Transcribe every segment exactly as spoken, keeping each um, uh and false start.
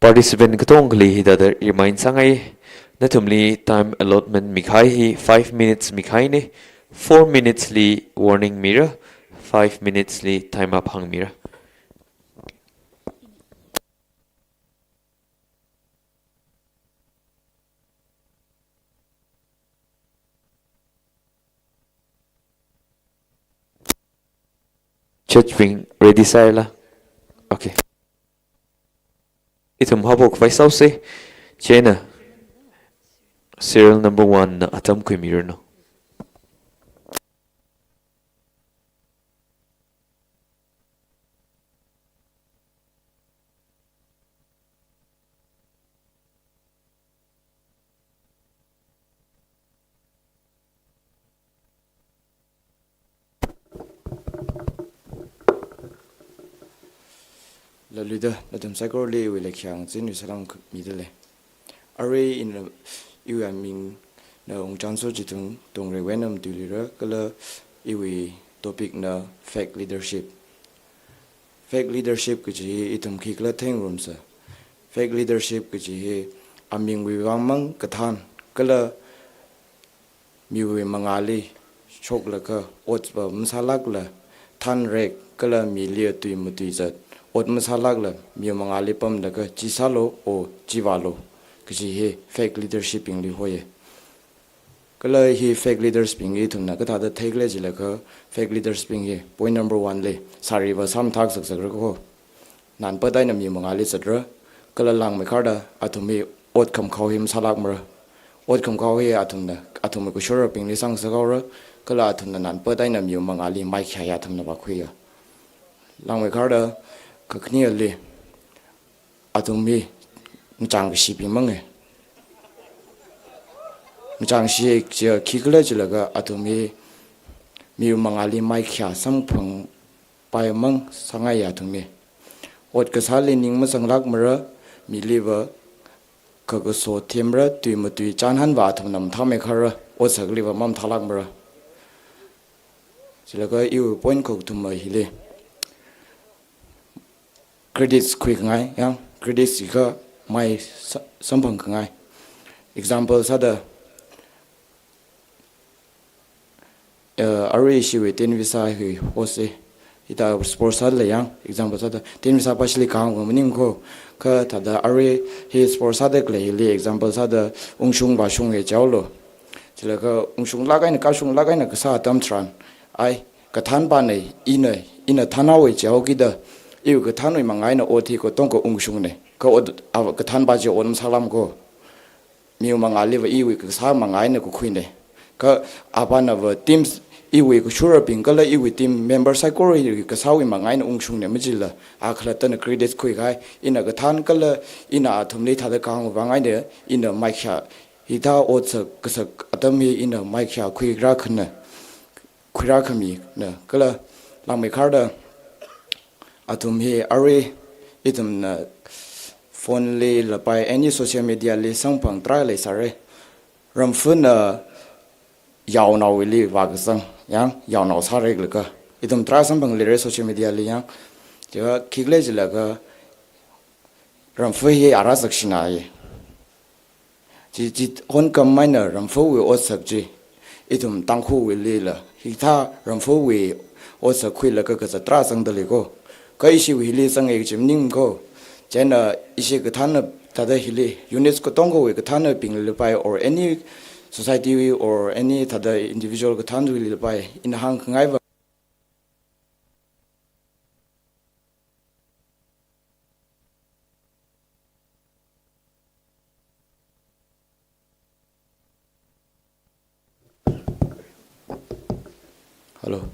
Participant katongkhali hithāda remind sāngai, nathumli time allotment mikahai hi five minutes mikahaina, four minutes li warning mira, five minutes li time up hāngmira. Judge bing ready sāhaila? Okay. Ithum haophok khavai sāusa. Chieina serial number one na atam khuimiranu. Laluida, nathum saikorali iwui leikashiya ngazin salam midalei. Arui ina iwui amingna Ungchanso Chithung, Tongreiwui eina matuilira, kala iwui topic na fake leadership. Fake leadership kaji hi ithum khikhala theingarumsa. Fake leadership kaji hi amingwui vangmang kathān, kala miwui mangāli shoklaga ot va masālākla, thānrek kala mili tui matuizat, ot masālākla, miwui mangāli pamlaga chi sālu, o chi vālu kaji hi fake leadership bingli hoiya. Kala hi fake leaders bing hi ithumna kathāda theikhala jilaga, fake leaders bing hi point number one li sāri va sāmathā kasak sakra ko. Nanpat eina miwui mangāli zatra, kala langmeikharda athum hi ot khamkhao hi masālākmara. Ot khamkhao hi athumna, athumwui kashurabingli sāngasakhaora, kala athumna nanpat eina miwui mangāli maikhayā athumna vākhuiya. Langmeikharda kakhaneli athum hi ngachang kashibing manga. Ngachang kashi chiya khikhala jilaga athum hi miwui mangāli maikhayā samphangpaimang sāngaiya athum hi. Ot kasāli ning mazanglākmara, mili va kakaso themra, tui matui chānhān va athumna mathāmeikhara, ot sākhali va mamathālākmara. Jilaga iwui point kakathuma hili credits khuikhangai, yang, credits hi khamei sa-, samphangkhangai. Example sāda, eh, arui ishiwui tenvisa hi host, hithā sports sālei yang, example sāda, tenvisa pashili kahāng maningko, kha thāda arui hi sports sāda khalei hili example sāda ungshung vāshunga jihaolu. Jilaga ungshunglāk eina, kashunglāk eina kasā atam tharan, ai, kathānpana, ina, ina thānhaowa jihaokida, iwui kathānwui manga eina ot hi katonga ungshungna. Kha ot, a, kathānpa chi ot masālam ko. Miwui mangāli va iwui kasā manga eina kakhuina. Kha apana va teams, iwui kashurabing kala iwui team member saikora iwui kasāwui manga eina ungshungna majila, a khalattana credit khuikahai, ina kathān kala ina athumli thāda kahāng vang eina, ina maikhayā, hithā ot sā kasak atam hi ina maikhayā khuirākhana, khuirākhamina, kala langmeikharda athum hi arui ithumna phone li lapai, any social media li samphang tarākha leisāra. Ramfana yaonaowuili vākazang, yang, yaonao sāra khalaka. Ithum tarākha samphang leira social media li yang. Chiva khikhala jilaga Ramfa hi ara sakshina ye. Chi, chi honkam maina Ramfawui otsak chi, ithum Tangkhulwuilila hithā Ramfawui otsak khuilaga kazat tarākha zangda lei ko. Kha ishiwui hili zanga kaji maning ko. Chieina ishi kathāna thāda hili units katongawui kathānabingli lapai or any society or any thāda individual kathānwuili lapai, ina hāngkhangai va. Hello.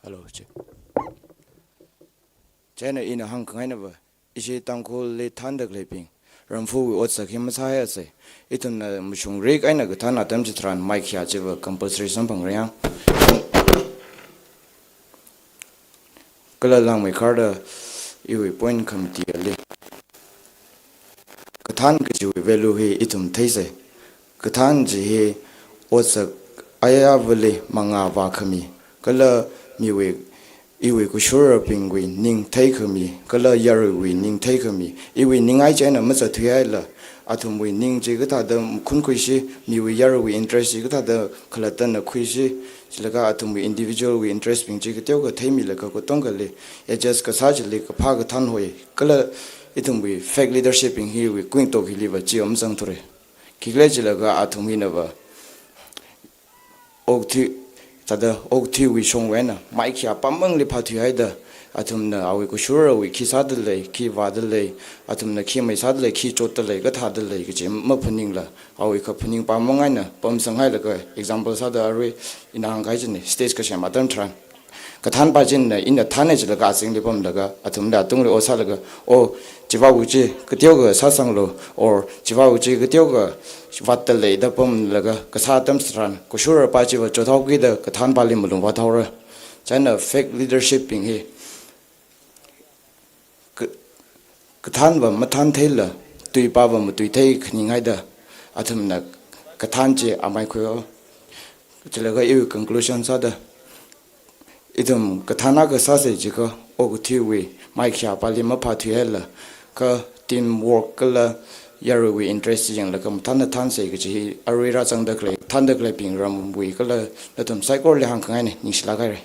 Hello, check. Chieina ina hāngkhangainava, ishi Tangkhulli thānda khaleibing, ramfuwui otsak hi masāhaisei. Ithumna mashungrik eina kathān atam chitharan maikhayā chiva compulsory samphangra yang. Kala langmeikharda iwui point khamatiali, kathān kajiwui value hi ithum theisei. Kathān chi hi otsak ayāvali mangā vākhami, kala miwui, iwui kashurabingwui ning theikhami, kala yaruiwui ning theikhami, iwui ningai chieina mazathuihaila, athumwui ning chi kathāda makhunkhuishi, miwui yaruiwui interest chi kathāda khalattana khuishi, chilaga athumwui individual wui interest bing chi kateokha theimilaga katongali adjust kasā chili kaphā kathān hoi, kala ithumwui fake leadership bing hiwui kuingatok hiliva chi mazangthura. Khikhalei chilaga athum hinava okathui, thāda okathuiwui shongwui eina maikhayā pamangli phāthuihaida, athumna awui kashurawui khi sādalei, khi vādalei, athumna khi maisādalei, khi chotdalei, kathādalei kaji maphaningla, awui kaphaning pamang eina pamsanghailaga, example sāda arui ina hāngkahai china, stage kasem atam tharan kathānpa china ina thānhai chilaga azingli pamlaga, athumda atungli ot sālaga, "Oh, chivāwui chi kateokha sāsanglu," or "Chivāwui chi kateokha vātdalei," da pamlaga kasā atam tharan, kashurapa chiva chothaokida kathānpali malung vāthaora. Chieina fake leadership bing hi ka-, kathānva mathāntheila, tuipava matuithei khaninghaida, athumna kathān chi amai khuihaowa. Chilaga iwui conclusion sāda, ithum kathān akha sāsei jiakha, okathuiwui maikhayāpali maphāthuihaila, kha teamwork kala yaruiwui interest yanglaga mathānna thānsei kaji hi arui rāzangda khalei, thānda khaleibing ramwui kala nathum saikorali hāngkhangaina, ningshilāk haira.